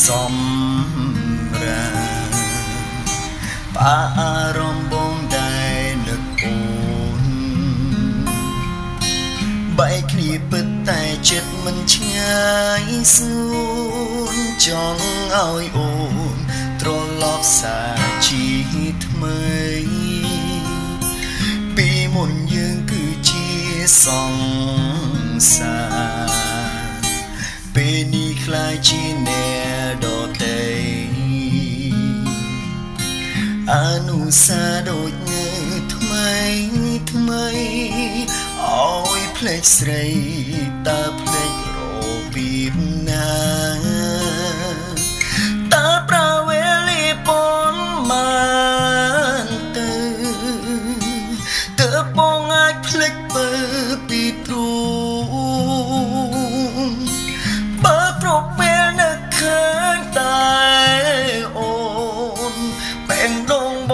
សំរាបាអារម្មណ៍បងដែរនឹកអូនបែកគ្នាពិតតែចិត្តមិនឆ្ងាយស្ងួនចង់ឲ្យអូនត្រឡប់សាជាថ្មីពីមុនយើងគឺជាសង្សារពេលនេះខ្លាយជាអ្នកដទៃអនុសាដូចនៅថ្មីថ្មីឲ្យភ្លេចស្រីតើភ្លេចរបៀបណាតើប្រាវេលាប៉ុន្មានទៅទើបបងអាចភ្លេចពើពីទ្រូងបើគ្រប់ពេលនឹកឃើញតែអូនបែងដងប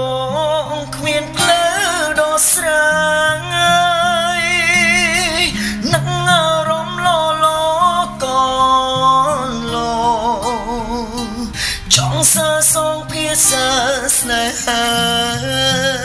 ងគ្មានផ្លូវដល់ស្រាងនឹកអារម្មណ៍លលកនលចង់សើសងភាសាស្នេហា